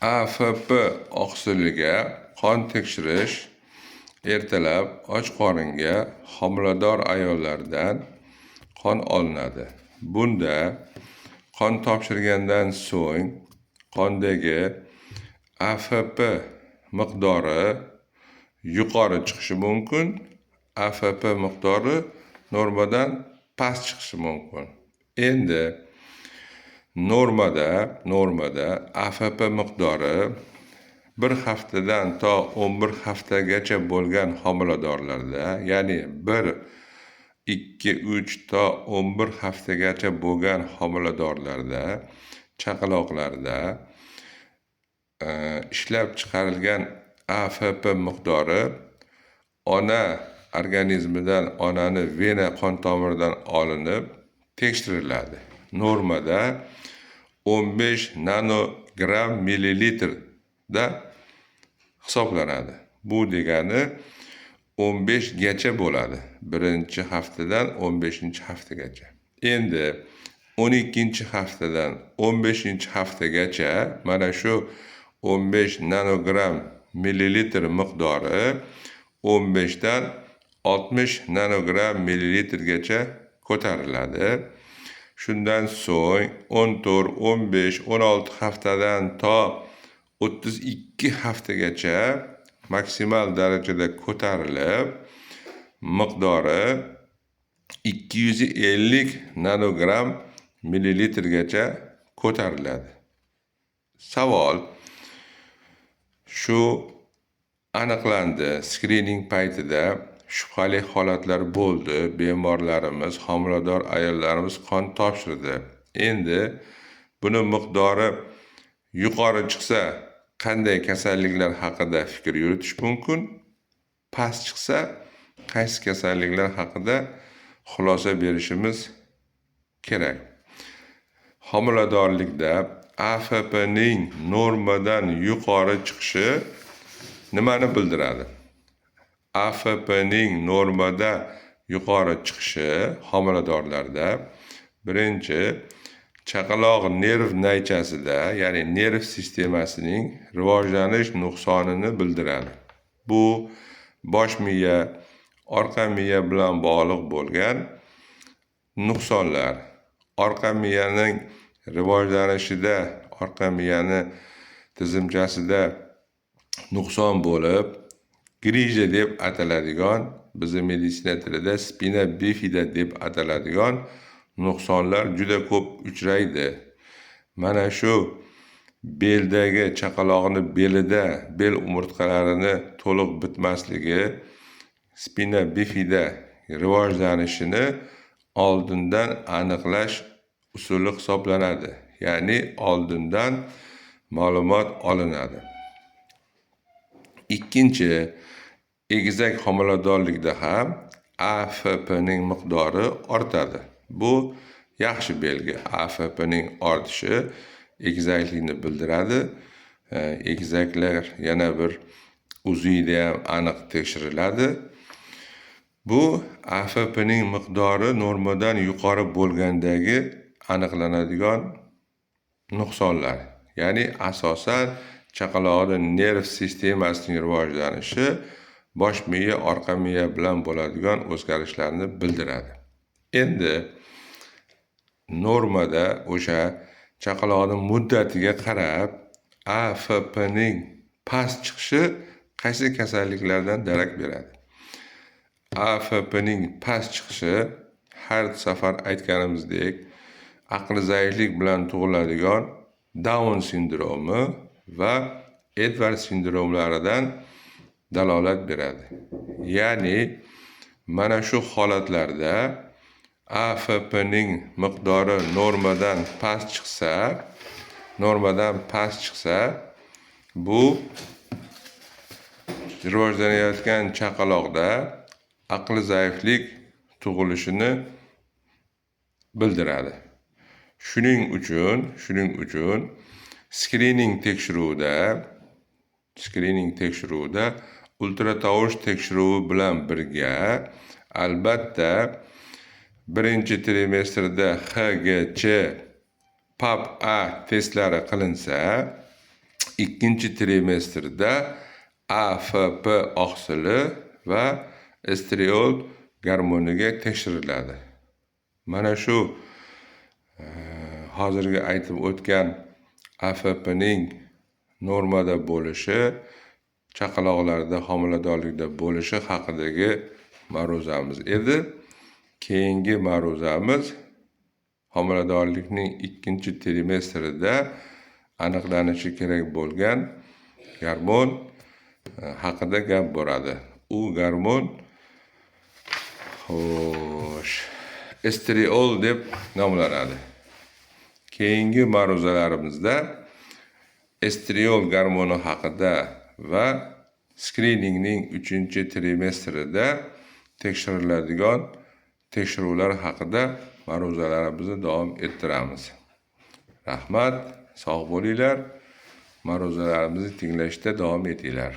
AFP oqsiliga qon tekshirish ertalab och qoringa homilador ayollardan qon olinadi. Bunda qon topshirgandan so'ng qondagi AFP miqdori yuqori chiqishi mumkin, AFP miqdori normadan past chiqishi mumkin. Endi normada AFP miqdori 1 haftadan to 11 haftagacha bo'lgan homiladorlarda, ya'ni 1, 2, 3 to 11 haftagacha bo'lgan homiladorlarda, chaqaloqlarda ishlab chiqarilgan AFP miqdori ona organizmidan, onani vena qon tomiridan olinib tekshiriladi. Normada 15 nanogramm millilitrda hisoblanadi. Bu degani 15 gacha bo'ladi. 1 haftadan 15 haftagacha. Endi 12 haftadan 15 haftagacha mana shu 15 nanogramm millilitr miqdori 15 dan 60 nanogramm millilitrgacha ko'tariladi. Shundan so'ng 14, 15, 16 haftadan to 32 haftagacha maksimal darajada ko'tarilib, miqdori 250 nanogramm millilitrgacha ko'tariladi. Savol: shu aniqlandi, skrining paytida shubhali holatlar bo'ldi, bemorlarimiz, homilador ayollarimiz qon topshirdi. Endi buni miqdori yuqori chiqsa, qanday kasalliklar haqida fikr yuritish mumkin? Past chiqsa, qaysi kasalliklar haqida xulosa berishimiz kerak? Homiladorlikda AFPning normadan yuqori chiqishi nimani bildiradi? AFPning normada yuqori chiqishi homiladorlarda birinchi chaqaloq nerv naychasida, ya'ni nerv sistemasining rivojlanish nuqsonini bildiradi. Bu bosh miya, orqa miya bilan bog'liq bo'lgan nuqsonlar. Orqa miyaning rivojlanishida, orqa miyani tizimchasida nuqson bo'lib, grija deb ataladigan, bizni meditsina tilida spina bifida deb ataladigan nuqsonlar juda ko'p uchraydi. Mana shu beldagi chaqaloqni belida bel umurtqalarini to'liq bitmasligi spina bifida rivojlanishini oldindan aniqlash usuli hisoblanadi. Ya'ni oldindan ma'lumot olinadi. Ikkinchi, egizak homiladorlikda ham AFPning miqdori ortadi. Bu yaxshi belgi. AFPning ortishi egizaklikni bildiradi. Egizaklar yana bir UZIda ham aniq tekshiriladi. Bu AFPning miqdori normadan yuqori bo'lgandagi aniqlanadigan nuqsonlar. Ya'ni asosan chaqaloqni nerv sistemasining rivojlanishi bosh miya, orqa miya bilan bo'ladigan o'zgarishlarni bildiradi. Endi normada o'sha chaqaloqning muddatiga qarab AFPning past chiqishi qaysi kasalliklardan darak beradi? AFPning past chiqishi har safar aytganimizdek aqli zaiflik bilan tug'iladigan Down sindromi va Edvard sindromlaridan dalolat beradi. Ya'ni mana shu holatlarda AFPning miqdori normadan past chiqsa, bu rivojlanayotgan chaqaloqda aqli zaiflik tug'ilishini bildiradi. Shuning uchun skrining tekshiruvida ultratovush tekshiruvi bilan birga albatta birinchi trimestrda HGC, PAP A testlari qilinsa, Ikkinchi trimestrda AFP oqsili va estriol gormoniga tekshiriladi. Mana shu hozirgi aytib o'tgan AFPning normada bo'lishi, chaqaloqlarda homiladorlikda bo'lishi haqidagi ma'ruzamiz edi. Keyingi ma'ruzamiz homiladorlikning ikkinchi trimestrida aniqlanishi kerak bo'lgan gormon haqida gap boradi. U gormon, xo'sh, estriol deb nomlanadi. Keyingi ma'ruzalarimizda estriol gormoni haqida va skriningning uchinchi trimestrida tekshiriladigan tekshiruvlar haqida ma'ruzalarimizni davom ettiramiz. Rahmat, sog' bo'linglar. Ma'ruzalarimizni tinglashda davom etinglar.